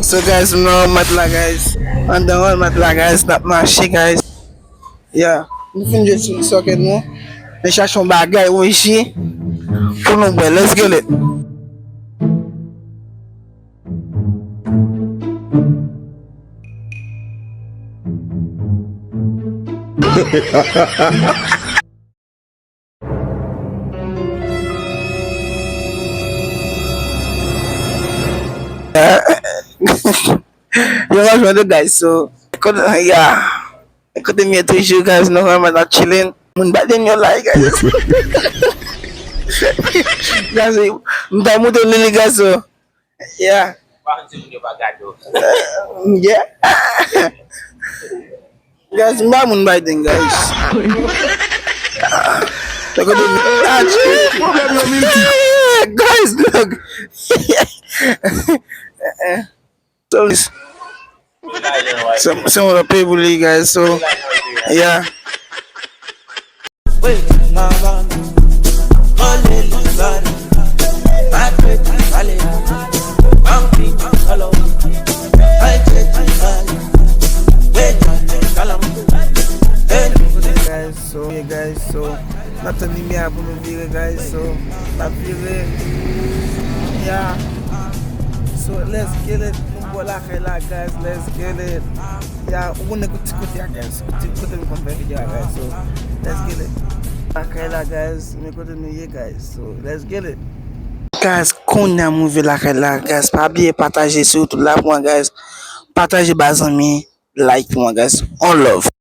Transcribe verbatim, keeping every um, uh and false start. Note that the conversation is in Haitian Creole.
So guys, m nan Walmart la guys. Anndan Walmart la guys, n ap mache guys. Yeah, nou fin jwe sou soccer nou. Nou chache yon bagay, oji, pou nou bwè. Let's get it. Yo, m ap jwenn de guys, so, kote, yeah. Kote m ye toujou, guys, nou vrèman nan chilling. Moun bat den yo la, guys. Guys, m ta montre nou li, guys, so. Yeah. Pa di moun yo pa gade w. Yeah. Guys, m pa moun Biden, guys. Guys, look. So, so, so, m ap peye pou li, guys. So, yeah. Guys, so, yeah, guys, so, n ap tann limyè a pou nou vire, guys, so, n ap vire, yeah, so, let's get it, nou bò lakay la, guys, let's get it, yeah, ou konnen ti kote a, guys, ti kote nou konn fè videyo a, guys, so, let's get it, lakay la, guys, men kote nou ye, guys, so, let's get it. Guys, kounye a m rive lakay la, guys, pa bliye pataje, sitou la pou mwen, guys, pataje ba zanmi, like pou mwen, guys, on love.